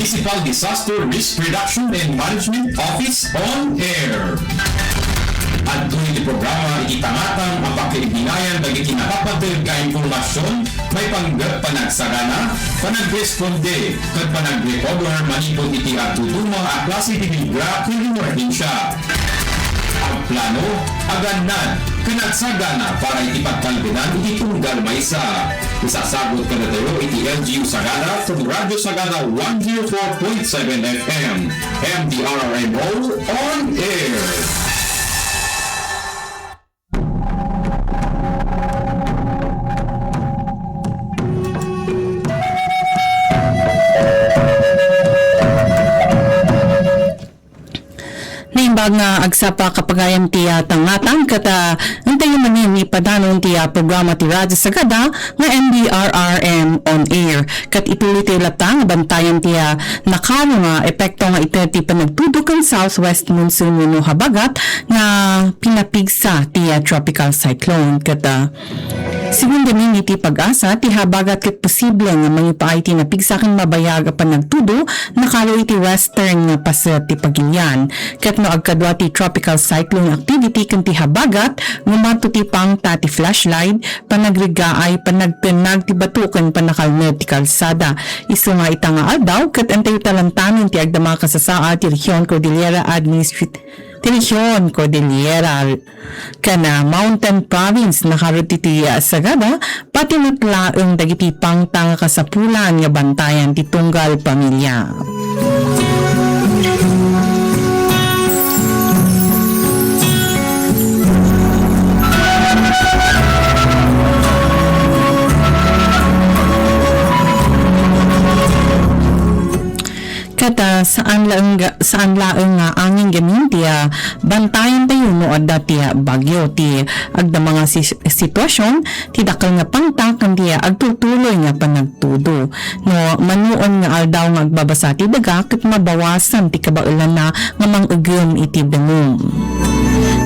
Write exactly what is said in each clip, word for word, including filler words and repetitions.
Municipal Disaster Risk Reduction and Management Office on Air. Adtoy iti programa iti tangatang a pakiginayan dagiti nakapated nga impormasion maipanggep panagsagana, panagresponde, ket panagrecover manipud iti agduduma a klase ti peligra ken emerhensia. Agplano, agannad, ken agsagana para iti pagtalgedan iti tunggal maysa. Isasagut kadatayo iti L G U Sagada ken Radyo Sagada one zero four point seven F M, M D R R M O on air. Naimbag nga agsapa kapagayam ti, ah, tangatang ket, ah, intayo manen ipadanon ti, ah, programa ti Radyo Sagada nga M D R R M on air. Ket ituloy tayo latta nga bantayan ti, ah, nakaro nga epekto nga iter ti panagtudok ken southwest monsoon wenno habagat nga pinapigsa ti, ah, tropical cyclone. Ket, ah, Sigun ngamin iti PAGASA, ti habagat ket posible nga mangipaay ti napigsa ken mabayag a panagtudo nakaro iti western nga paset ti pagilian. Ket no agkadua ti tropical cyclone activity ken ti habagat, ngumato ti pangta ti flash flood, panagrigaay, panagtennag ti bato ken pannakalmed ti kalsada. Isu nga ita nga aldaw ket intayo talantanen ti agdama a kasasaad ti Region Cordillera Administrative ti Region Cordillera ken, ah, Mountain Province nakaro iti, ah, Sagada, pati met laeng dagiti pangta nga kasapulan nga bantayan ti tunggal pamilia. Ket, ah, saan laeng ga-, saan laeng nga angin ngamin ti, ah, bantayan tayo no adda ti, ah, bagyo. Ti agdama nga si-, sitwasyon, ti dakkel nga pangta ken ti, ah, agtultuloy nga panagtudo. No manuon nga aldaw nga agbabasa ti daga ket mabawasan ti kabaelanna nga mang-egem iti danum.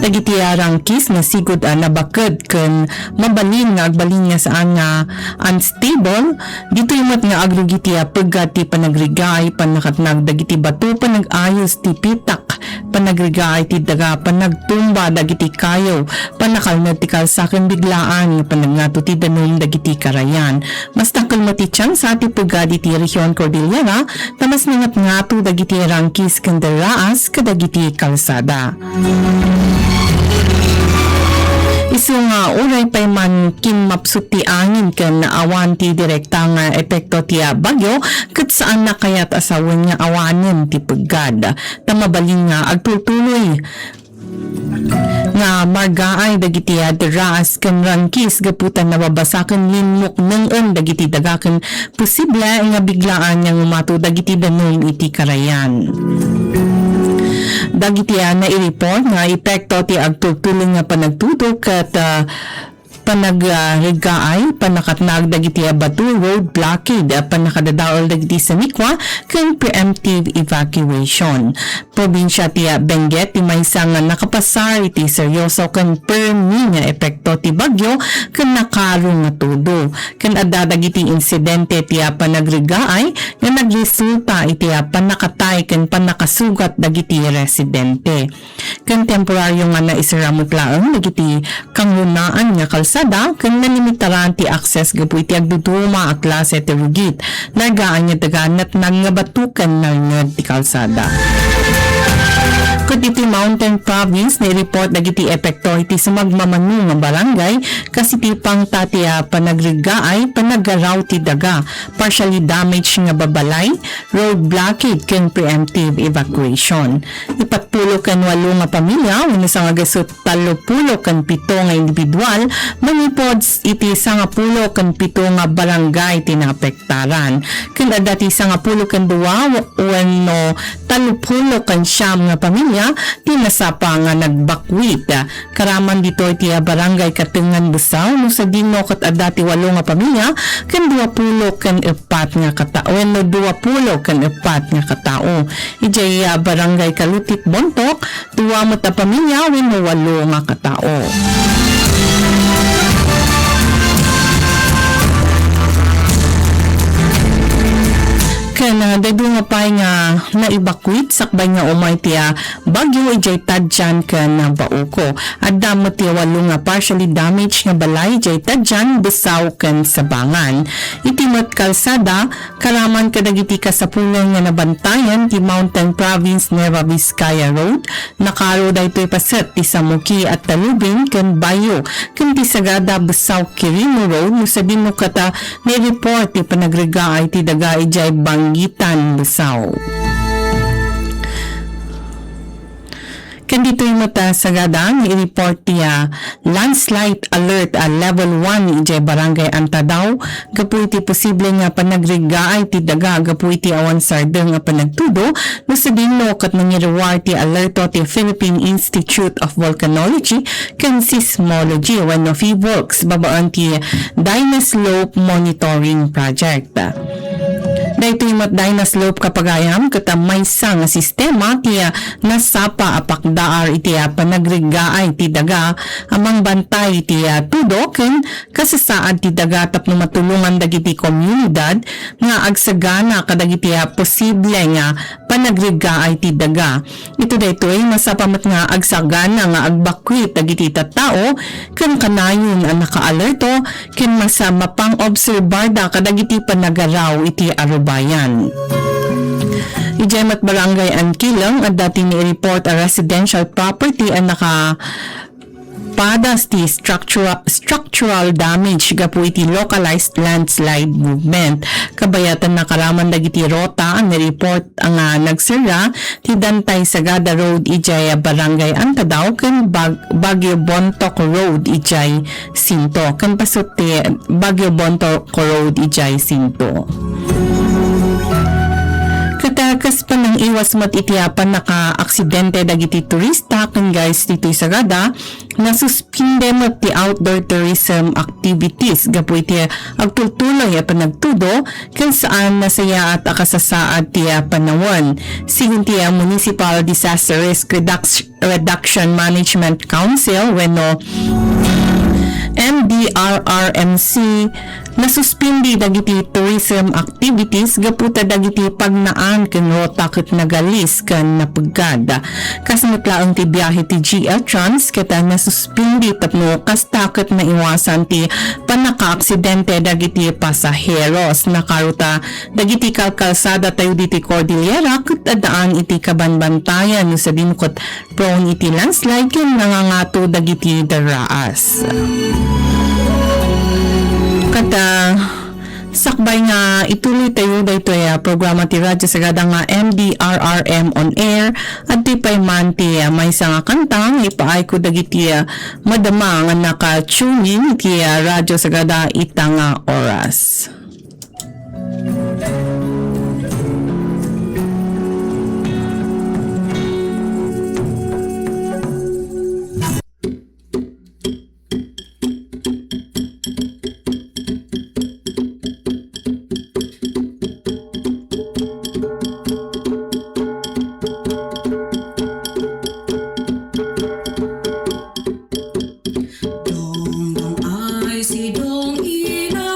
Dagiti, ah, rangkis nga sigud, ah, nabaked ken mabalin nga agbalin nga saan nga unstable, Ditoy met nga agrugi ti, ah, peggad ti panagrigaay, pannakatnag dagiti bato, panag-ayos ti pitak, panagrigaay ti daga, panagtumba dagiti kayo, pannakalmed ti kalsa ken biglaan nga panagngato ti danum dagiti karayan. Mas dakkel met ti tiansa ti peggad iti Region Cordillera, ta mas nangatngato dagiti rangkis ken derraas kadagiti kalsada. Isu nga uray pay man kimmapsut ti angin ken awan ti direkta nga epekto ti bagyo, ket saanna kayat a sawen nga awanen ti peggad. Ta mabalin nga agtultuloy nga margaay dagiti derraas ken rangkis gapu ta nababasa ken limmukneng-en dagiti daga ken posible nga biglaan nga ngumato dagiti danum iti karayan. Dagiti, ah, nai-report nga epekto ti agtultuloy nga panagtudo ket, ah, panag-, ah, rigaay, pannakatnag dagiti, ah, bato, road blockade, ah, pannakadadael dagiti sanikua, ken preemptive evacuation. Probinsia ti, ah, Benguet ti maysa nga nakapasar iti seryoso ken permi nga epekto ti bagyo ken nakaro nga tudo. Ken adda dagiti insidente ti, ah, panagrigaay nga nagresulta iti, ah, pannakatay ken pannakasugat dagiti residente. Ken temporario nga naisara met laeng dagiti kangrunaan nga kalsada ken nalimitaran ti akses gapu iti agduduma a klase ti rugit. Nargaan nga daga natnag nga bato ken nalnged ti kalsada. Ket iti Mountain Province, nai-report dagiti epekto iti sumagmamano nga barangay, kas iti pangta ti, ah, panagrigaay, panagaraw ti daga, partially damaged nga babalay, road blockade, ken preemptive evacuation. Ipatpulo ken walo nga pamilia wenno sangagasut tallopulo ken pito nga individual manipud iti sangapulo ken pito nga barangay ti naapektaran. Ken adda ti sangapulo ken dua wenno tallopulo ken siam nga pamilia ti nasapa nga nagbakwit. Karaman ditoy ti Barangay Katengan Besao, no sadino ket adda ti walo nga pamilia ken duapulo ken eppat nga kata-, wenno duapulo ken eppat nga katao. Idiay, ah, Barangay Kalutit Bontok, dua met a pamilia wenno walo nga katao. Ken, ah, daytoy nga pay na-evacuate sakbay nga umay ti, ah, bagyo idiay Tadjan ken Bauco. Adda met ti walo nga partially damaged nga balay idiay Tadjan, Besao ken Sabangan. Iti met kalsada, karaman kadagiti kasapulan nga nabantayan ti Mountain Province Nueva Vizcaya Road, nakaro daytoy paset ti Samuki, Attaluben ken Bayo, ken ti Sagada Besao Quirino Road, no sadino kata, ni-report ti panagrigaay ti daga idiay Bangitan, Besao. Ken ditoy met a sagada, ni-report ti, ah, landslide alert a level one idiay Barangay Antadao, gapu iti posible nga panagrigaay ti daga gapu iti awan sardeng a panagtudo, no sadino ket nangiruar ti alerto ti Philippine Institute of Volcanology ken Seismology wenno PHIVOLCS babaen ti Dynaslope Monitoring Project. Daytoy met Dynaslope kapagayam ket maysa nga sistema ti, ah, nasapa a pakdaar iti, ah, panagrigaay ti daga a mangbantay iti, ah, tudo ken kasasaad ti daga tapno matulongan dagiti komunidad nga agsagana kadagiti, ah, posible nga panagrigaay ti daga. Iti daytoy, masapa met nga agsagana nga agbakwit dagiti tattao ken kanayon a nakaalerto ken masa-, mapang-obserbarda kadagiti panagaraw iti arubayan. Idiay met Barangay Anquileng, adda ti ni-report a residential property a naka- padas ti structura-, structural damage gapu iti localized landslide movement. Kabayatan, nakaraman dagiti rota a ni-report nga nagserra ti Dantay Sagada Road idiay Barangay Antadao ken Bag-, Baguio Bontoc Road idiay Sinto, ken paset ti Baguio Bontoc Road idiay Sinto. Ket, ah, kas panangiwas met iti, ah, pannakaaksidente dagiti turista ken guides ditoy Sagada, nasuspinde met ti outdoor tourism activities gapu iti agtultuloy a panagtudo ken saan nasayaat a kasasaad ti, ah, panawen. Sigun ti, ah, Municipal Disaster Risk Reduction Reduction Management Council wenno M D R R M C, nasuspindi dagiti tourism activities gapu ta dagiti pagnaan ken rota ket nagalis ken napeggad. Kas met laeng ti biahe ti G L Trans ket nasuspindi tapno kasta ket maiwasan ti pannakaaksidente dagiti pasaheros. Nakaruta dagiti kalkalsada tayo diti Cordillera ket addaan iti kabanbantayan no sadino ket prone iti landslide ken nangangato dagiti daraas. Ket, ah, sakbay nga ituloy tayo daytoy a programa ti Radyo Sagada nga M D R R M on air, adtoy pay man ti, ah, maysa nga kanta nga ipaayko dagiti, ah, madama nga naka-tune in iti, ah, Radyo Sagada ita nga oras. Dongdong ay si Dong Ina.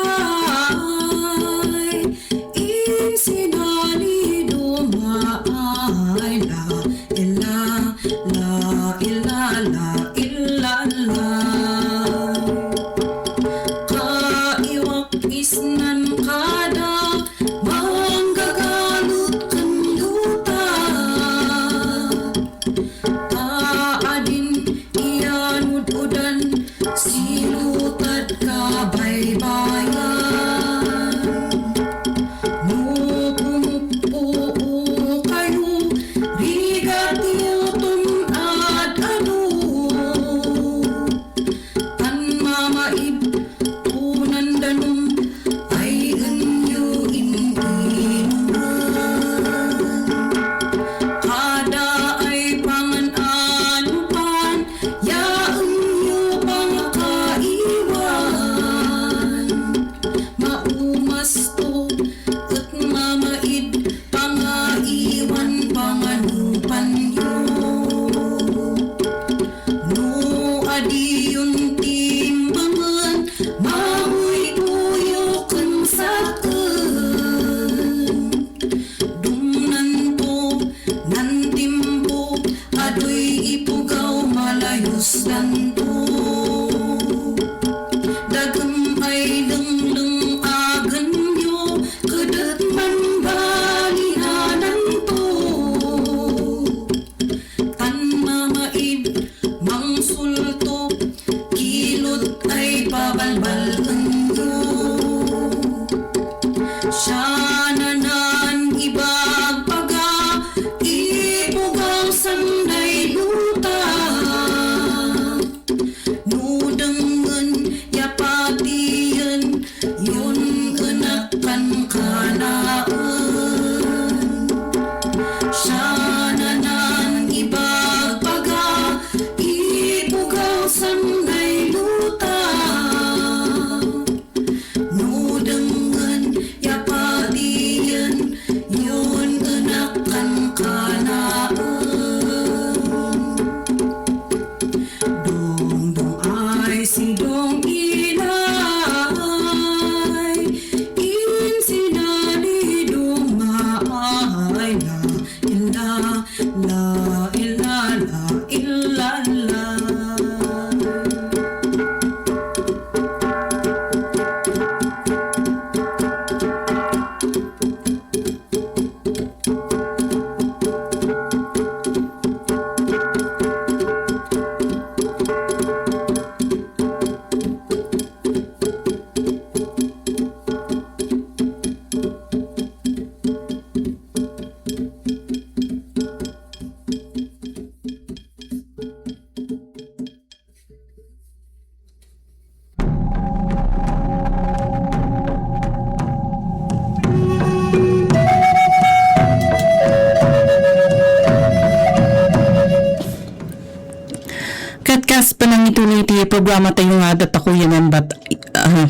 Programa tayo nga datakuyanan bat, ah,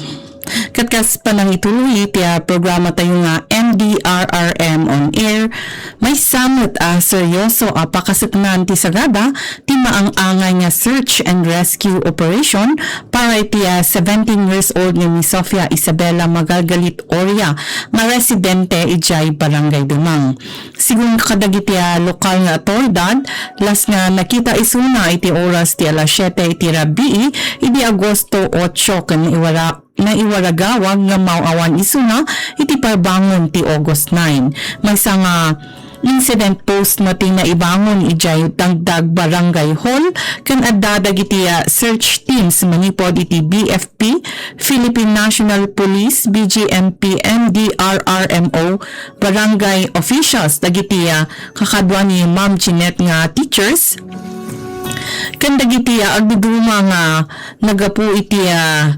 ket kas panangituloy iti, ah, programa tayo nga M D R R M on air, maysa met a seryoso a pakaseknan ti sagada ti maang-angay nga search and rescue operation para iti, ah, seventeen years old nga ni Sofia Isabella Magalgalit Oria nga residente idiay Barangay Dumang. Sigun kadagiti, ah, lokal nga awtoridad, las nga nakita isuna iti oras ti alas siete iti rabii idi Agosto otso ken naiwara-, naiwaragawag nga maaw-awan isuna iti parbangon ti August nine. Maysa nga incident post met ti naibangon idiay Dagdag Barangay Hall ken adda dagiti, ah, search teams manipud iti B F P, Philippine National Police, B G M P, M D R R M O, barangay officials, dagiti, ah, kakadua ni Ma'am Jeanette nga teachers, ken dagiti, ah, agduduma nga naggapu iti, ah,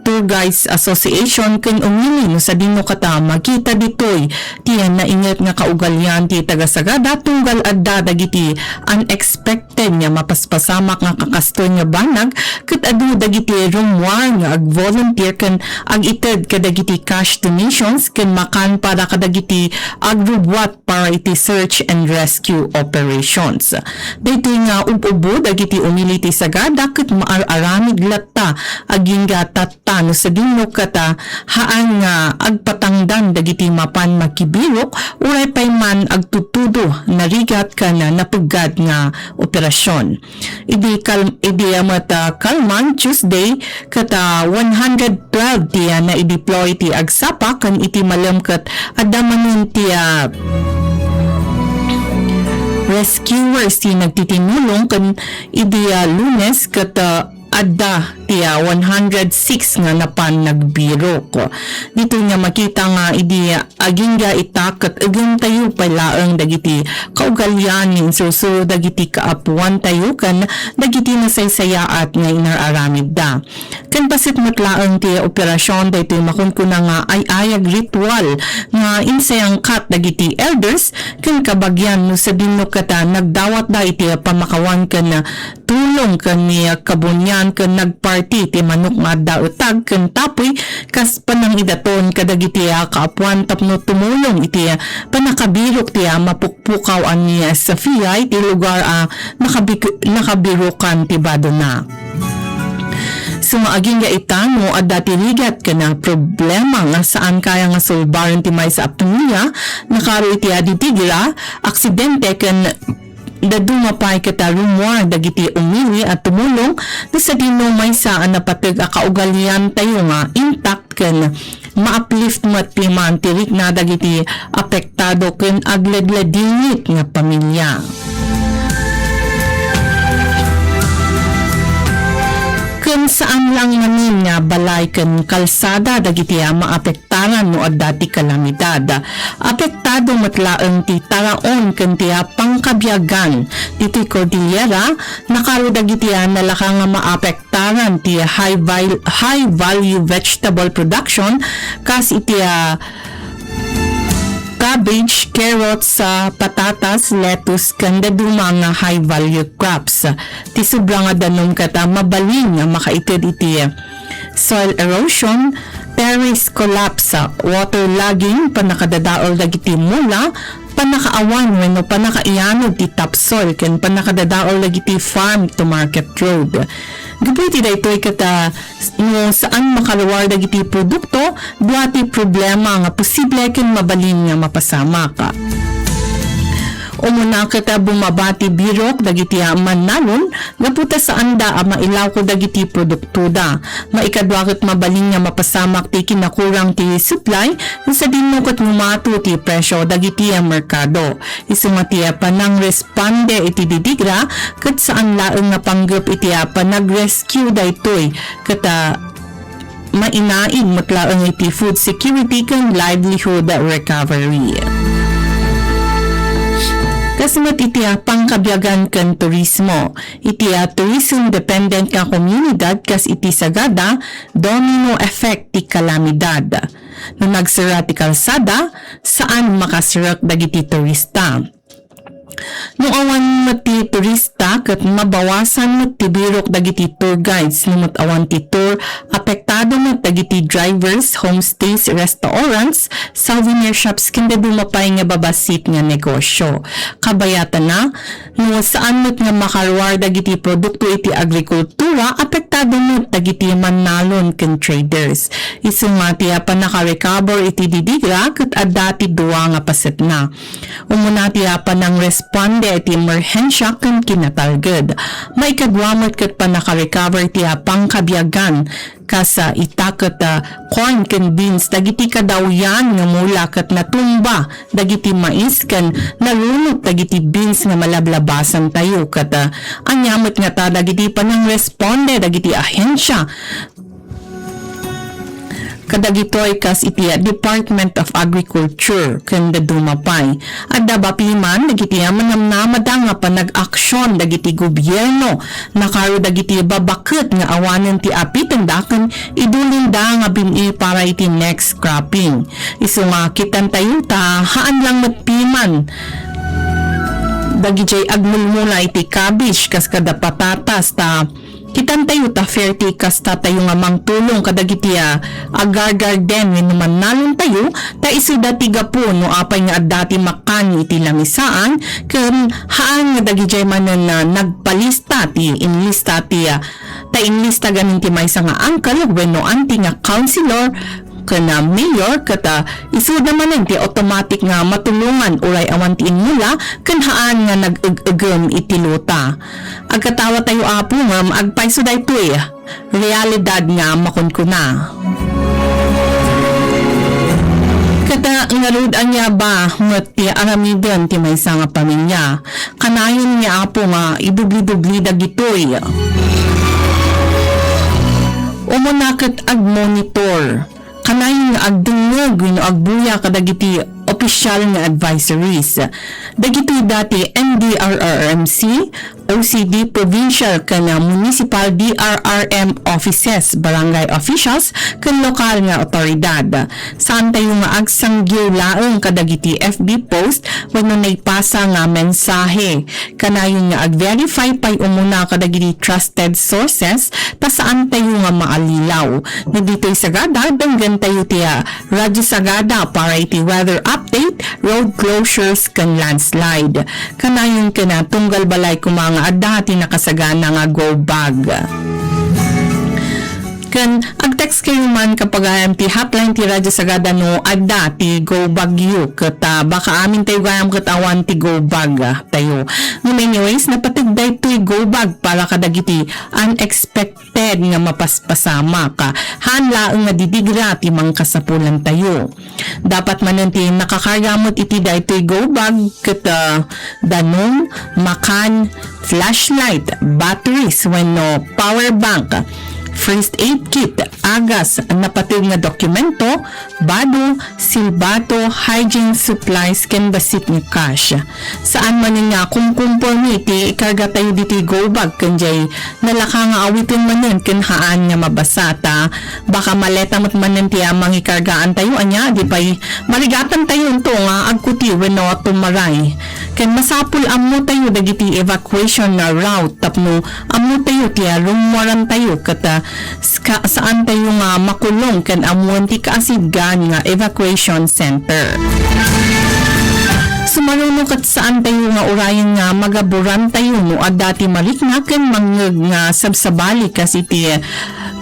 Tour Guides Association ken umili no sadino kata makita ditoy ti nainget nga kaugalian ti taga-Sagada tunggal adda dagiti unexpected nga mapaspasamak nga kakastoy nga banag ket adu dagiti rummuar nga ag-volunteer ken ag-ited kadagiti cash donations ken makan para kadagiti agrubbuat para iti search and rescue operations. Daytoy nga ub-ubbo dagiti umili ti Sagada ket maar-aramid latta agingga tat- ta no sadino kata, haan nga agpatangdan dagiti mapan makibirok uray pay man agtudtudo, narigat ken napeggad nga operasyon. Idi kal-, idi met, ah, kalman Tuesday, kata one hundred twelve ti, ah, naideploy ti agsapa ken iti malem ket adda manen ti, ah, rescuers ti nagtitinulong ken idi, ah, Lunes ket, ah, adda ti, ah, one hundred six nga napan nagbirok. Ditoy nga makita nga idi agingga ita ket igentayo pay laeng dagiti kaugalian nga insursuro dagiti kaapuantayo ken dagiti nasaysayaat nga inar-aramidda. Ken bassit met laeng ti operasyon daytoy makunkuna nga ay-ayag ritual nga insayangkat dagiti elders ken kabagian no sadino kata nagdawatda iti pamakawan ken tulong ken ni kabunian ken nagparti ti manok nga adda etag ken tapuy kas panangidaton kadagiti, ah, kaapuan tapno tumulong iti, ah, pannakabirok ti, ah, mapukpukaw a ni, ah, Sofia iti lugar a nakabik-, nakabirokan ti badona. Sumaging nga ita no adda ti rigat ken, ah, problema nga saan kaya nga sulbaren ti maysa a pamilya, nakaro iti, ah, didigra, aksidente ken dadduma pay ket a rummuar dagiti umili a tumulong no sadino maysa a napateg a kaugaliantayo nga intact ken ma-uplift met ti man ti rikna dagiti apektado ken agledledingit nga pamilya. Ken saan lang ngamin nga balay ken kalsada dagiti a maapektaran no adda ti kalamidad. Apektado met laeng ti taraon ken ti, ah, pangkabiagan. Ditoy Cordillera, nakaro dagiti, ah, nalaka nga maapektaran ti high val-, high value vegetable production, kas iti, ah, cabbage, carrots, ah, patatas, lettuce, ken dadduma nga high value crops. Ti sobra nga danum ket, ah, mabalin nga makaited iti soil erosion, terrace collapse, water logging, pannakadadael dagiti mula, pannakaawan wenno pannakaianod ti topsoil, ken pannakadadael dagiti farm to market road. Gapu iti daytoy ket, ah, no saan makaruar dagiti produkto, dua ti problema nga posible ken mabalin nga mapasamak. Umuna ket, ah, bumaba ti birok dagiti, ah, mannalon gapu ta saanda a mailawko dagiti produktoda. Maikadua ket mabalin nga mapasamak ti kinakurang ti supply, no sadino ket ngumato ti presyo dagiti, ah, merkado. Isu nga ti, ah, panangres- pande iti didigra, ket saan laeng nga panggep iti, ah, panag-rescue daytoy, ket, ah, mainaig met laeng iti food security ken livelihood recovery. Kas met iti, ah, pangkabiagan ken turismo, iti, ah, tourism dependent nga komunidad kas iti Sagada, domino effect ti kalamidad. No nagsera ti kalsada, saan makaserrek dagiti turista. No awan met ti turista, ket mabawasan met ti birok dagiti tour guides. No met awan ti tour, apektado met dagiti drivers, homestays, restaurants, souvenir shops, ken dadduma pay nga babassit nga negosyo. Kabayatana, no saan met nga makaruar dagiti produkto iti agrikultura, apektado met dagiti mannalon ken traders. Isu nga ti pannakarecover iti didigra ket adda ti dua nga pasetna. Umuna ti pannangresponde iti emerhensia ken kinatalged. Maikadua met ket pannakarecover ti pangkabiagan. Kas, ah, ita ket, ah, corn ken beans dagiti kadawyan nga mula ket natumba dagiti mais ken narunot dagiti beans nga malablabasan tayo ket, ah, ania met ngata dagiti pannangresponde dagiti ahensia kadagitoy kas iti Department of Agriculture ken dadduma pay. Adda bapiman dagiti a manamnamada nga panag-aksyon dagiti gobierno, nakaro dagiti babaket nga awanen ti apitenda ken idulinda nga bin-i para iti next cropping. Isu nga kitantayo ta haan lang met piman dagidiay agmulmula iti cabbage kas kada patatas ta kitantayo ta fair ti kastatayo nga mangtulong kadagiti, ah, agar garden wenno mannalon tayo, ta isuda ti gapu no apay nga adda ti makan iti lamisaan, ken haan nga dagidiay manen, ah, nagpalista ti inlista ti, ah, ta inlista ganin ti maysa nga uncle wenno auntie nga councilor ken, ah, mayor ket, ah, isuda manen ti automatic nga matulongan uray awan ti inmula ken haan nga nag-eg-egem iti luta. Agkatawa tayo, Apo, ngem agpayso daytoy realidad nga makunkuna. Ket, ah, ngarud, ania ba met ti aramiden ti maysa nga pamilia? Kanayon nga, Apo, nga idubli-dubli dagitoy. Umuna ket agmonitor. Kanayon nga agdengngeg wenno agbuya kadagiti opisyal nga advisories. Dagitoy dati N D R R M C, O C D, provincial ken municipal D R R M offices, barangay officials, ken lokal nga awtoridad. Saantayo nga agsanggiw laeng kadagiti F B post wenno naipasa nga mensahe. Kanayon nga ag-verify pay umuna kadagiti trusted sources ta saantayo nga maalilaw. No ditoy sagada, denggentayo ti, ah, Radyo Sagada para iti weather update, road closures, ken landslide. Kanayon ken, ah, tunggal balay koma nga adda ti nakasagana nga go bag. Ken agtext kayo man kapagayam ti hotline ti Radyo Sagada no adda ti go bagyo ket, ah, baka amintayo gayam ket awan ti go bag, ah, tayo. Ngem anyways, napateg daytoy go bag para kadagiti unexpected nga mapaspasamak. Haan laeng nga didigra ti mangkasapulantayo. Dapat manen ti nakakarga met iti daytoy go bag ket, ah, danum, makan, flashlight, batteries wenno power bank, first aid kit, agas, napateg nga dokumento, bado, silbato, hygiene supplies, ken bassit nga cash. Saan manen nga kumkumpormi ti ikargatayo ditoy go bag ken diay nalaka nga awiten manen ken haan nga mabasa ta baka maleta met manen ti, ah, mangikargaantayo, ania, di pay marigatantayo into nga agkuti wenno tumaray. Ken masapul ammotayo dagiti evacuation nga route tapno ammotayo ti, ah, rummuarantayo ket, ah, Ska-, saantayo nga makulong ken ammoen ti kaasibgan nga evacuation center. Sumaruno ket saantayo nga urayen nga magaburantayo no adda ti marikna ken mangngeg nga sabsabali kas iti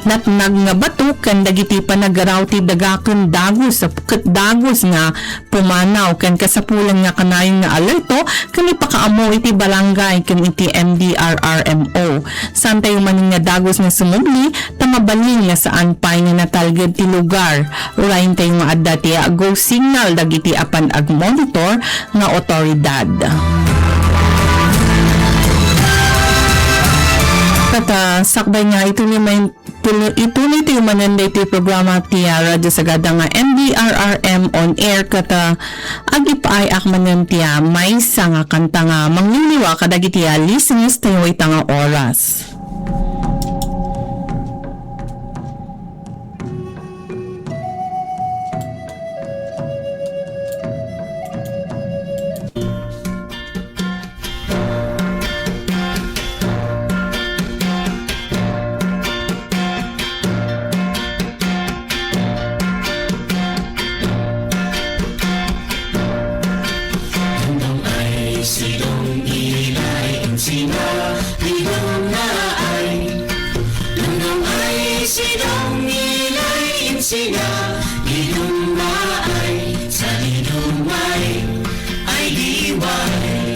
natnag nga bato ken dagiti panagaraw ti daga ken dagus ket dagus nga pumanaw ken kasapulan nga kanayon nga alerto ken ipakaammo iti barangay ken iti M D R R M O. Saantayo manen nga dagus nga sumubli ta mabalin nga saan pay nga natalged ti lugar. Urayentayo nga adda ti go signal dagiti apan agmonitor nga awtoridad. Ket, ah, sakbay nga ituloy manen Tulo-, ituloy tayo manen daytoy programa ti, ah, Radyo Sagada nga M D R R M on air ket, ah, agipaay-ak manen ti, ah, maysa nga kanta nga mangliliwa kadagiti, ah, listeners tayo ita nga oras. Nga idummaay, sa idummaay, ay diway.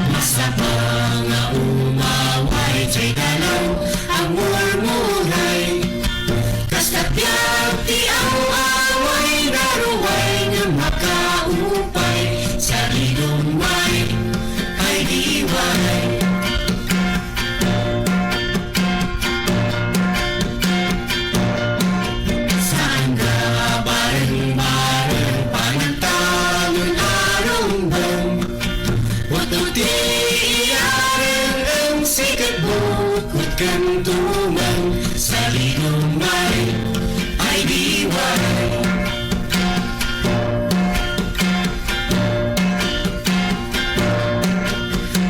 Masapa nga umaway, jay dalan, agmurmuray. Kasta biag ti aw-away, naruay nga makaupay, sa idummaay, ay diway. Saan nga bareng-bareng panagtalon a rumbeng? Wato ti iyareng, siket bukod ken tumeng, sa idummaay, ay diway.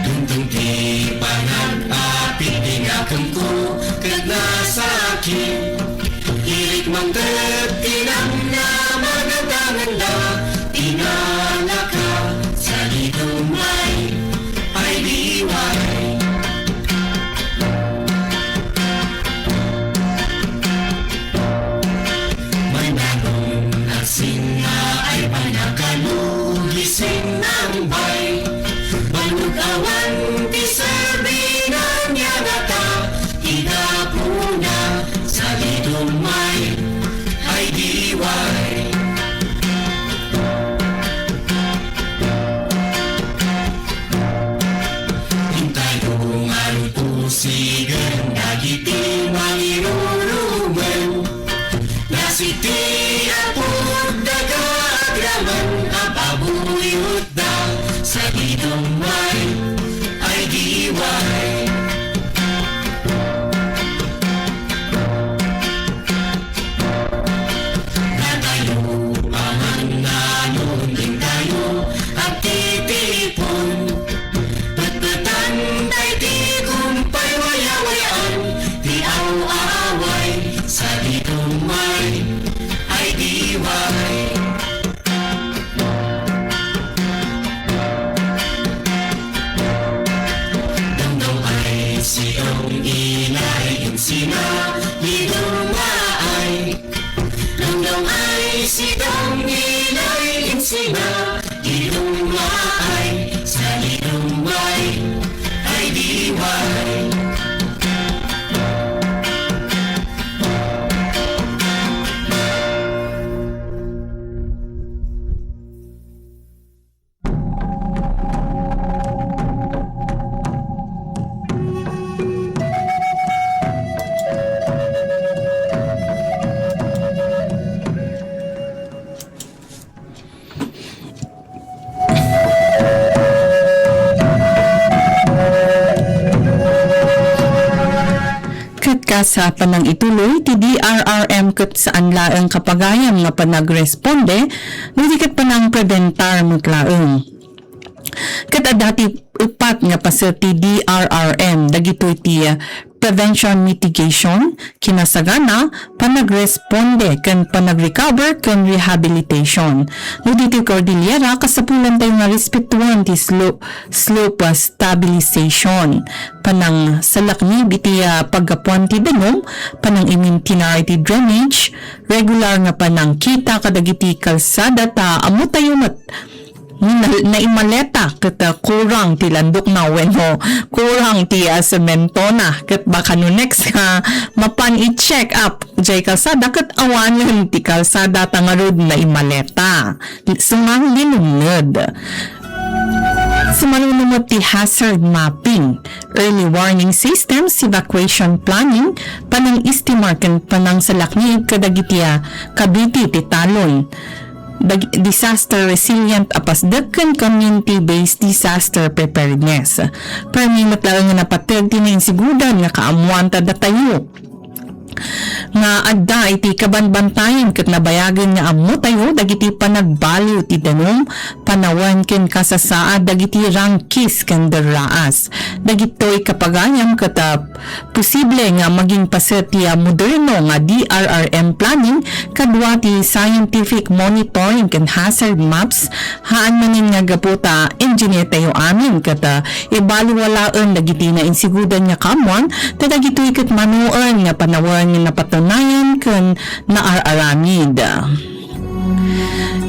Tungtong ti panag-apit ti nakemko ket nasakit. Irikman ket tinamnama, nadangenda ti nalaka, sa idummaay, ay diway. Managon a sinna ay panakalugi, sinnangbay. Bannog awan ti serbinan, nga nata ti gapuna, sa idummaay, ay diway. Intayo nga rutusigen dagiti mangirurumen. Nasiti Apo daga agraman a pabuyotda, sa idummaay, ay diway. Datayo a mannanong, intayo agtitipon. Petpetan daydi kumpay, wayawayaan ti aw-away, sa idummaay, ay diway. Dongdong ay si Dong Ilay, insina, idummaay. Dongdong ay si Dong Ilay, insina, idummaay, sa idummaay, ay diway. Ket kas a panangituloy ti D R R M ket saan laeng kapagayam nga panagresponde, no di ket panangprebentar met laeng. Ket adda ti uppat nga paset ti D R R M, dagitoy ti, ah, prevention, mitigation, kinasagana, panagresponde ken panagrecover ken rehabilitation. No ditoy Cordillera, kasapulantayo nga respetuan ti slo-, slope, ah, stabilization, panangsalaknib iti, ah, paggapuan ti danum, panangimintinar iti drainage, regular nga panangkita kadagiti kalsada ta ammotayo met nga na-, naimaleta ket, ah, kurang ti landokna wenno kurang ti, ah, sementona ket baka no next nga mapan i-check up jay kalsada ket awanen ti kalsada ta ngarud naimaleta. Sumang linumned. Sumaruno met ti hazard mapping, early warning systems, evacuation planning, panang-estimar ken panangsalaknib kadagiti, ah, kabiti ti talon. Dag-, disaster resilient a pasdek ken community-based disaster preparedness. Permi met laeng nga napateg ti nainsigodan nga kaammuan ta datayo. nga adda iti kabanbantayan ket nabayagen nga ammotayo dagiti panagbaliw ti danum, panawen ken kasasaad dagiti rangkis ken derraas. Dagitoy kapagayam ket, ah, posible nga maging paset ti, ah, moderno nga D R R M planning kadua ti scientific monitoring ken hazard maps. Haan manen nga gapu ta engineer tayo amin ket, ah, ibaliwalaen dagiti nainsigudan nga kaammuan, ta dagitoy ket manoen nga panawen nga napatunayan ken naar-aramid.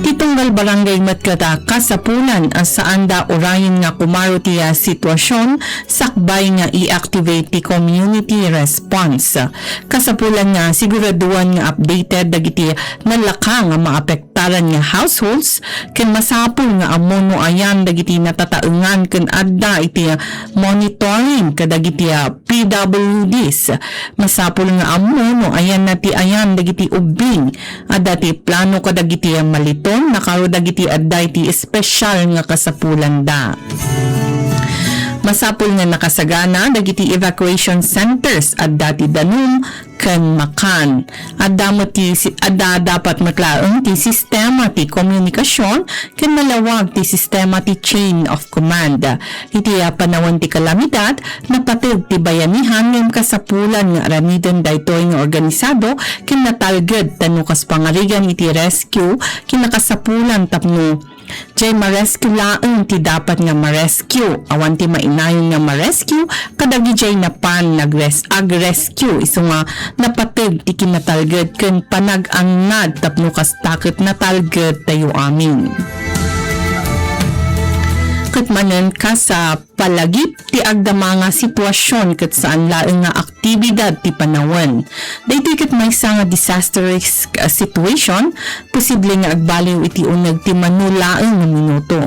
Ti tunggal barangay met ket, ah, kasapulan a saanda urayen nga kumaro ti, ah, sitwasion sakbay nga i-activate ti community response. Kasapulan nga siguraduan nga updated dagiti nalaka nga maapektaran nga households, ken masapul nga ammo no ayan dagiti natataengan ken adda iti monitoring kadagiti, ah, P W Ds. Masapul nga ammo no ayanna ti ayan dagiti ubbing. Adda ti plano kadagiti maliton, nakaro dagiti adda iti espesyal nga kasapulanda. Masapul nga nakasagana dagiti evacuation centers adda ti danum ken makan. Adda met ti si-, adda dapat met laeng ti sistema ti komunikasion ken nalawag ti sistema ti chain of command. Iti, ah, panawen ti kalamidad, napateg ti bayanihan ngem kasapulan nga aramiden daytoy nga organisado ken natalged, ta no kas pangarigan iti rescue, kinakasapulan tapno jay ma-rescue laeng ti dapat nga ma-rescue. Awan ti mainayon nga ma-rescue kadagijay napan nagres-, ag-rescue, isu nga napateg ti kinatalged ken panag-annad tapno kasta ket natalged tayo amin. Ket manen kas, ah, palagip ti agdama nga situasion ket saan laeng nga aktibidad ti panawen. Daytoy ket maysa nga disaster risk, ah, situation, posible nga agbaliw iti uneg ti mano laeng nga minuto.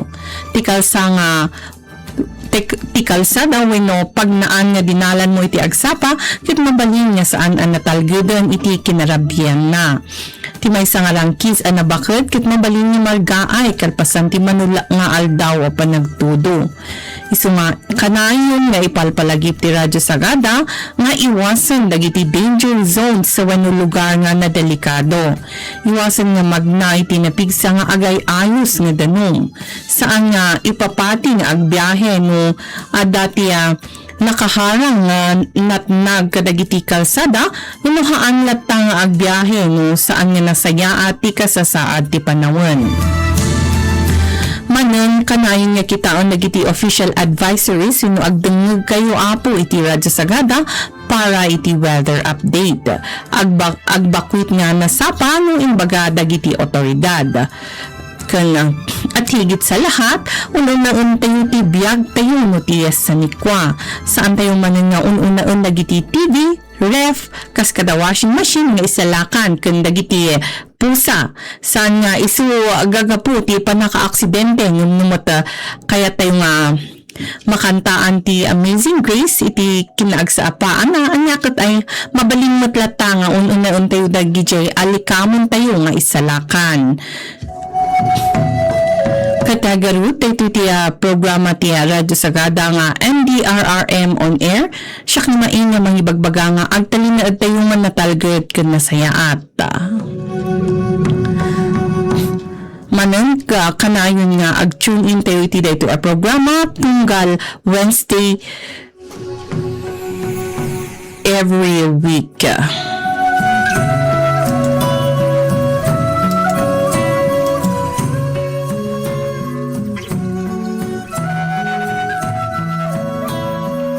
Ti kalsa nga, ti, ti kalsada wenno pagnaan nga dinalan mo iti agsapa ket mabalin nga saan a natalgeden iti kinarabianna. Ti maysa nga rangkis a nabaket ket mabalin nga margaay kalpasan ti mano la-, nga aldaw a panagtudo. Isu nga, kanayon nga ipalpalagip ti Radyo Sagada nga iwasen dagiti danger zones wenno lugar nga nadelikado. Iwasen nga magna iti napigsa nga agay-ayos nga danum. Saan nga ipapati nga agbiahe no adda ti, ah, nakaharang nga natnag kadagiti kalsada, wenno haan latta nga agbiahe no saan nga nasayaat ti kasasaad ti panawen. Manen, kanayon nga kitaen dagiti official advisories wenno agdengngegkayo, Apo, iti Radyo Sagada para iti weather update. Agbak-, agbakwit nga nasapa no imbaga dagiti otoridad. Ken, ah, at higit sa lahat, un-unaentayo ti biagtayo no ti sanikua. Saantayo manen nga un-unaen dagiti T V, ref, kas kada washing machine nga isalakan ken dagiti pusa. Saan nga isu gagapu ti pannakaaksidente ngem no met, ah, kayattayo nga makantaan ti Amazing Grace iti kinaagsaapaanna, ania ket ay mabalin met latta nga un-unaentayo dagidiay a likamontayo nga isalakan. Ket, ah, garud, daytoy ti, ah, programa ti, ah, Radyo Sagada nga M D R R M On Air. Siak ni Maing nga mangibagbaga nga agtalinaedtayo nga natalged ken nasayaat. Manen, ka-, kanayon nga ag-tune in tayo iti daytoy a programa tunggal Wednesday every week.